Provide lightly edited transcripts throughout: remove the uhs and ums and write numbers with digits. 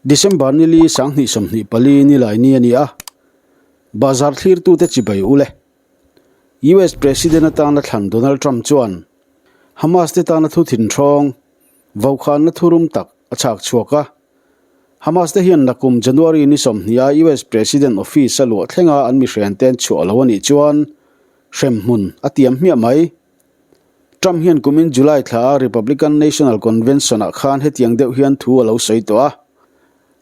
December nili 2024 nilai ni a ni a, bazar thlirtute chibai u le. US President atana thlan Donald Trump chuan Hamas te tana thu thinthawng, vokhanna thurum tak a chhak chhuak a. Hamas te hian nakum January ni 20 a US President office a luah thlenga an mihrian ten chhuah lo a nih chuan hremhmun a tiam hmiah mai. Trump hian kumin July thla a Republican National Convention ah khan hetiang deuh hian thu a lo sawi tawh a.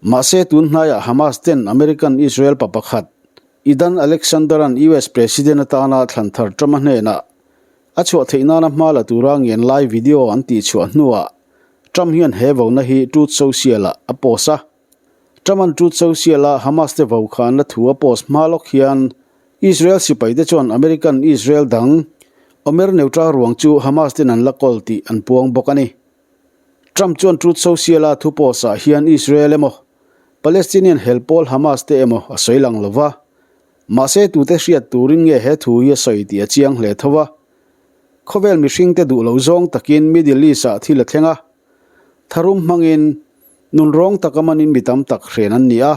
Mahse tun hnaiah Hamas ten American Israel pa pakhat Idan Alexander-a'n US President atana thlan thar Trump-a hnenah a chhuah theih nana hma la tura ngen lai video an tihchhuah hnuah Trump hian he vona hi Truth Social-ah a post a. Trump-a'n Truth Social-a Hamas te vo khanna thu a post hma lawk hian Israel sipaite chuan American Israel dang Omer Neutra ruang chu Hamas ten an la kawl tih an puang bawk a ni. Trump chuan Truth Social-a thu post-ah hian Israel emaw, Palestinian hel pawl Hamas te emaw a sawi lang lo va, mahse tute hriat turin nge he thu hi a sawi tih a chiang hle tho a. Khawvel mihringte duh lo zawng takin Middle East-ah thil a thleng a, tharum hmangin nunrawng taka manin mi tam tak hren an ni a,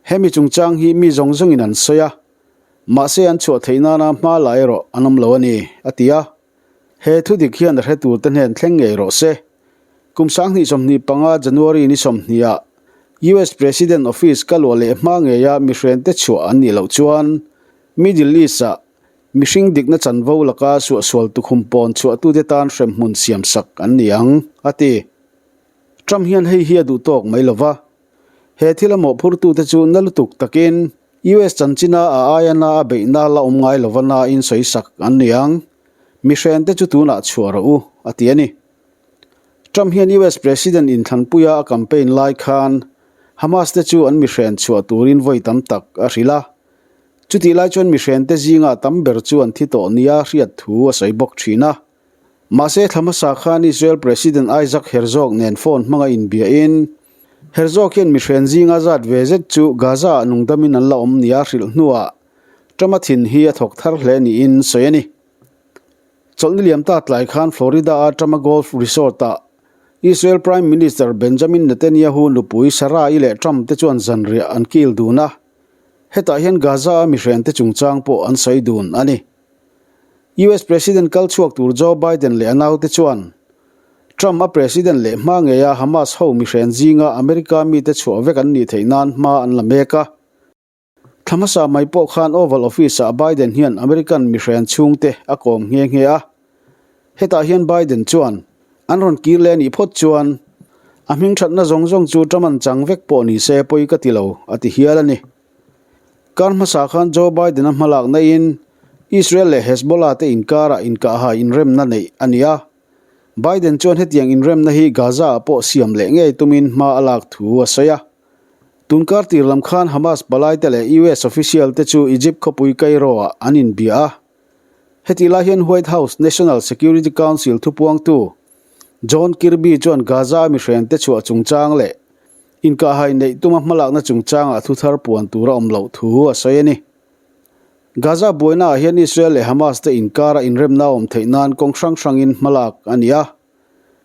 hemi chungchang hi mi zawng zawngin an sawi a, mahse an chhuah theih nana hma la erawh an awm lo a ni, a ti a. He thu dik hian a hre turte hnen thleng ngei rawh se. Kum 2025 January ni 20 ah US President Office ka luah leh hma ngeia mihrente chhuah an nih loh chuan Middle East ah mihring dikna chanvo laka suahsual tukhum pawn chhuahtute tan hremhmun siamsak an ni ang, a ti. Trump hian hei hi a duh tawk mai lova. He thil a mawhphurtute chu na lutuk takin US chanchina a aia na a beihna la awm ngai lova nain sawisak an ni ang. Mihrente chu tunah chhuah rawh u, a ti a ni. Trump hian US President inthlanpuia a campaign lai khan Hamas te chu an mihren chhuah turin vawi tam tak a hrilh a. Chutih lai chuan mihrente zinga tam ber chu an thi tawh nia hriat thu a sawi bawk thin a. Mahse thla hmasa khan Israel President Isaac Herzog nen phone hmanga inbiahin Herzog hian mihren zinga zat ve zet chu Gaza-ah nungdamin an la awm nia hrilh hnuah Trump-a thin hi a thawk thar hle niin sawi a ni. Chawlhni liam ta tlai khan Florida-a Trump-a Golf Resort-ah Israel Prime Minister Benjamin Netanyahu nupui Sarah-i leh Trump te chuan zanriah an kil dun a, hetah hian Gaza-a mihrente chungchang pawh an sawi dun a ni. US President kal chhuak tur Joe Biden leh a naute chuan Trump a President leh hma ngeia Hamas ho mihren zinga America mite chhuah vek an nih theih nan hma an la mek a. Thla hmasa mai pawh khan Oval Office-ah Biden hian American mihren chhungte a kawm nghe nghe a. Hetah hian Biden chuan an rawn kir leh a nih phawt chuan a hmingthatna zawng zawng chu Trump an chang vek pawh ni se pawi ka ti lo, a ti hial a ni. Kar hmasa khan Joe Biden-a hmalak naiin Israel leh Hezbollah te inkarah inkahhai inremna neih a ni a. Biden chuan hetiang inremna hi Gaza-ah pawh siam leh ngei tumin hma a lak thu a sawi a. Tun kar tir lam khan Hamas palaite leh US official te chu Egypt khawpui Cairo-ah an inbia a. Hetih lai hian White House National Security Council thupuangtu John Kirby chuan Gaza-a mihrente chhuah chungchang leh Inkahhai neih tuma hmalakna chungchangah thu thar puan tur a awm loh thu a sawi a ni. Gaza buainaah hian Israel leh Hamas te inkara inremna a awm theih nan kawng hrang hrangin hmalak a ni a.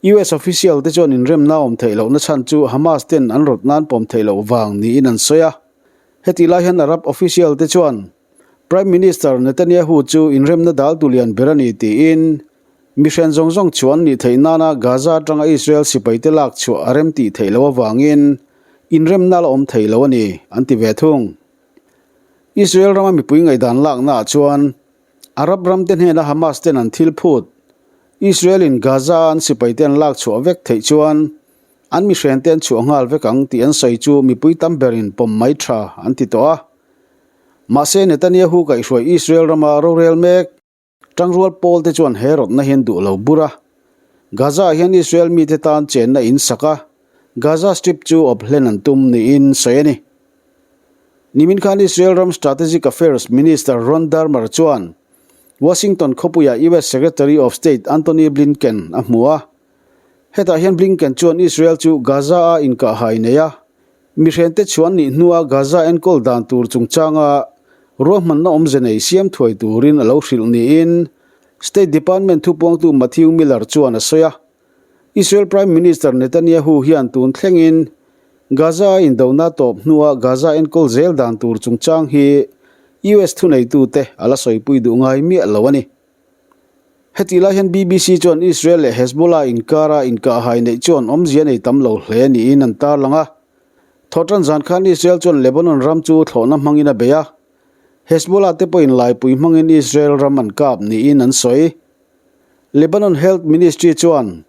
US official te chuan inremna a awm theih lohna chhan chu Hamas ten an rawt nan pawm theih loh vang niin an sawi a. Hetih lai hian Arab official te chuan Prime Minister Netanyahu chu inremna dal tu lian ber a ni tiin Mihren zawng zawng chu an nih theih nana Gaza atanga Israel sipaite lak chhuah a rem tih theih loh avangin inremna la awm thei lo a ni, an ti ve thung. Israel rama mipui ngaihdan laknaah chuan Arab ramte hnena Hamas ten an thil phut Israel-in Gaza-a an sipaite an lak chhuah vek theih chuan an mihrente an chhuah nghal vek ang tih an sawi chu mipui tam berin pawm mai tha an ti tawh a. Mahse Netanyahu kaihhruai Israel rama rorel mek Tangrual pawl te chuan he rawtna hian duh lo bur a. Gaza ah hian Israel mite tan chenna in sak a, Gaza Strip chu awp hlen an tum niin sawi a ni. Nimin khan Israel ram Strategic Affairs Minister Ron Dermer chuan Washington khawpuiah US Secretary of State Antony Blinken a hmu a. Hetah hian Blinken chuan Israel chu Gaza-a inkahhai nei a, Mihrente chuan nih hnua Gaza enkawl dan tur chungchanga ruahmanna awmze nei siam thuai turin a lo hrilh niin State Department thupuangtu Matthew Miller chuan a sawi a. Israel Prime Minister Netanyahu hian tun thlengin Gaza-a indona tawp hnua Gaza enkawl zel dan tur chungchang hi US thuneitute a la sawipui duh ngai miah lo a ni. Hetih lai hian BBC chuan Israel leh Hezbollah inkara inkahhai neih chuan awmzia nei tam lo hle niin an tarlang a. Thawhtan zan khan Israel chuan Lebanon ram chu thlawhna hmangin a bei a, Hezbollah te pawhin laipui hmangin Israel ram an kap niin an sawi. Lebanon Health Ministry chuan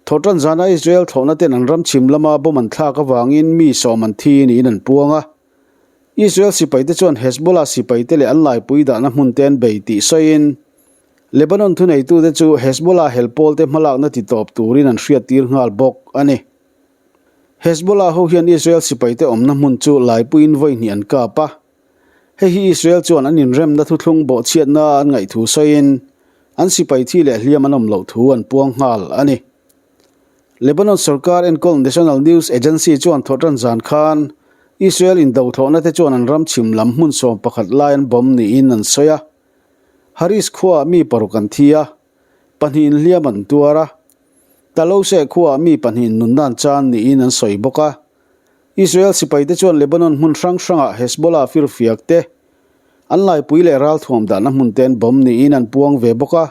Thawhtan zana Israel thlawhna ten an ram chhim lama bomb an thlak avangin mi sawm an thi niin an puang a. Israel sipaite chuan Hezbollah sipaite leh an laipui dahna hmun te an bei tih sawiin Lebanon thuneitute chu Hezbollah hel pawlte hmalakna titawp turin an hriattir nghal bawk a ni. Hezbollah ho hian Israel sipaite awmna hmun chu laipuiin vawi hnih an kap a. Hei hi Israel chuan an inremna thuthlung bawhchhiatna an ngaih thu sawiin an sipai thi leh hliam an awm loh thu an puang nghal a ni. Lebanon sorkar enkawl National News Agency chuan thawhtan zan khan Israel indothlawhna te chuan an ram chhim lam hmun 11 lai an bomb niin an sawi a. Haris khuaah mi paruk an thi a, pahnihin hliam an tuar a. Taloseh khuaah mi pahnihin nunna an chan niin an sawi bawk a. Israel sipaite chuan Lebanon hmun hrang hrangah Hezbollah firfiak te, an laipui leh ralthuam dahna hmun te an bomb niin an puang ve bawk a.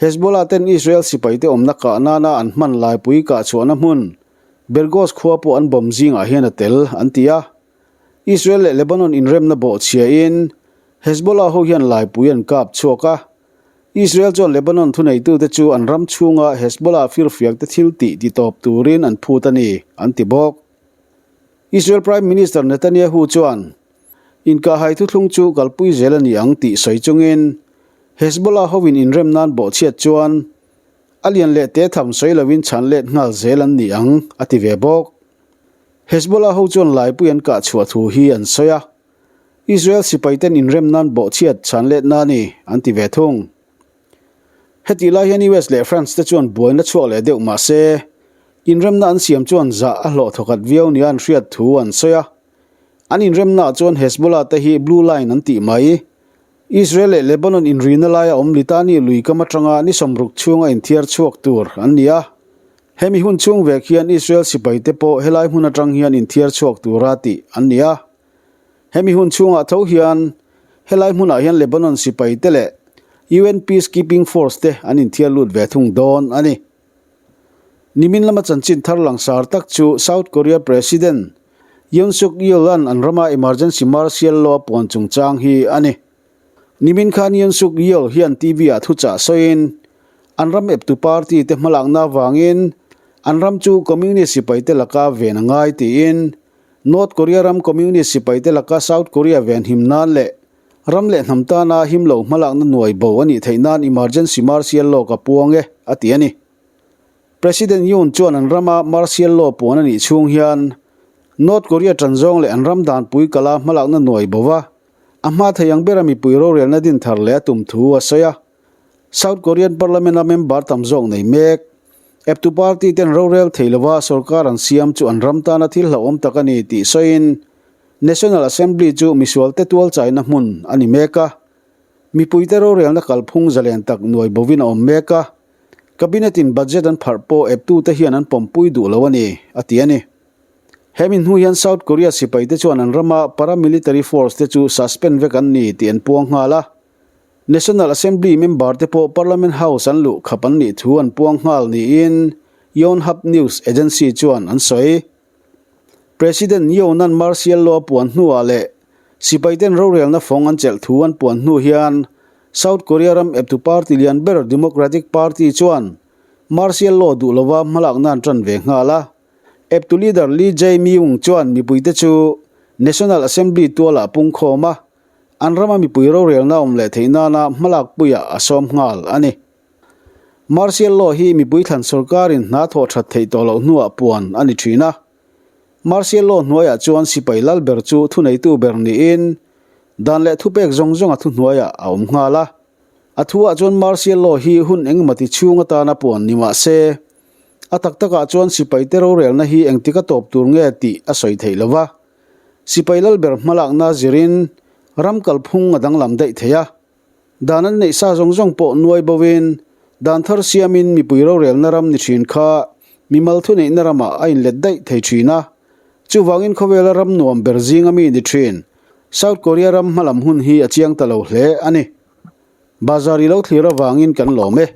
Hezbollah ten Israel sipaite awmna kah nana an hman laipui kah chhuahna hmun Bergos khua pawh an bomb zingah hian a tel, an ti a. Israel leh Lebanon inremna bawhchhiain Hezbollah ho hian laipui an kap chhuak a. Israel chuan Lebanon thuneitute chu an ram chhunga Hezbollah firfiakte thil tih titawp turin an phut a ni, an ti bawk. Israel Prime Minister Netanyahu chuan inkahhai thuthlung chu kalpui zel a ni ang tih sawi chungin Hezbollah hoin inrem nan bawhchhiat chuan a lian leh te tham sawi loin chhan let nghal zel an ni ang, a ti ve bawk. Hezbollah ho chuan laipui an kah chhuah thu hi an sawi a. Israel sipaiten inrem nan bawhchhiat chhan letna a ni, an ti ve thung. Hetih lai hian US leh France te chuan buaina chhuak leh deuh mah se, inremna an siam chuan zah a hlawh thawkhat viau nia an hriat thu an sawi a. An inremnaah chuan Hezbollah te hi Blue Line an tih mai. Israel leh Lebanon inrina laia awm Litani lui kam atanga ni 60 chhunga inthiar chhuak tur an ni a. Hemi hun chhung vek hian Israel sipaite pawh helai hmun atang hian inthiar chhuak tura tih an ni a. Hemi hun chhungah tho hian helai hmunah hian Lebanon sipai te leh UN Peacekeeping Force te an inthiar lut ve thung dawn a ni. Nimin lama chanchin thar langsar tak chu South Korea President Yoon Suk Yeol-a'n an rama emergency martial law a puan chungchang hi a ni. Nimin khan Yoon Suk Yeol hian TV-ah thuchah sawiin an ram eptu party te hmalakna avangin an ram chu communist sipaite laka ven a ngai tiin North Korea ram Communist sipaite laka South Korea venhim nan leh ram leh hnam tana him lo hmalakna nuai bo a nih theih nan emergency martial law ka puang e, a ti a ni. President Yoon chuan an rama martial law puan a nih chhung hian North Korea tan zawng leh an ram danpui kala hmalakna nuai bo va, a hma thei ang bera mipui rorelna din thar leh a tum thu a sawi a. South Korean Parliament-a member tam zawk nei mek. Eptu party ten rorel thei lova sorkar an siam chu an ram tana thil hlauhawm tak a ni tih sawiin National Assembly chu misualte tualchaina hmun a ni mek a. Mipuite rorelna kalphung zalen tak nuai bovin a awm mek a. Cabinet-in budget an pharh pawh eptute hian an pawmpui duh lo a ni, a ti a ni. Hemi hnu hian South Korea sipaite chuan an rama paramilitary force te chu suspend vek an ni tih an puang nghal a. National Assembly member te pawh Parliament House an luh khap an nih thu an puang nghal niin Yonhap News Agency chuan an sawi. President Yoon-a'n martial law a puan hnuah leh sipaiten rorelna fawng an chelh thu an puan hnu hian South Korea ram eptu party lian ber Democratic Party chuan martial law duh lova hmalakna an tan ve nghal a. Eptu leader Lee Jae-myung chuan mipuite chu National Assembly tualah pungkhawm a, An rama mipui rorelna awm leh theih nana hmalak puiah a sawm nghal a ni. Martial law hi mipui thlan sorkarin hna thawh that theih tawh loh hnuah puan a ni thin a. Martial law hnuaiah chuan sipai lal ber chu thuneitu ber niin dan leh thupek zawng zawng a thuhnuaiah a awm nghal a. A thuah chuan martial law hi hun engmawti chhung atana puan ni mah se, a tak takah chuan sipaite rorelna hi engtik a tawp tur nge tih a sawi theih lo va. Sipai lalber hmalakna zirin ram kalphung a danglam daih thei a. Dan an neih sa zawng zawng pawh nuai boin dan thar siamin mipui rorelna ram ni thin kha mimal thuneihna ramah a inlet daih thei thin a. Chuvangin khawvela ram nuam ber zinga mi ni thin, South Korea ram hmalam hun hi a chiang ta lo hle a ni. Bazar i lo thlir avangin kan lawm e.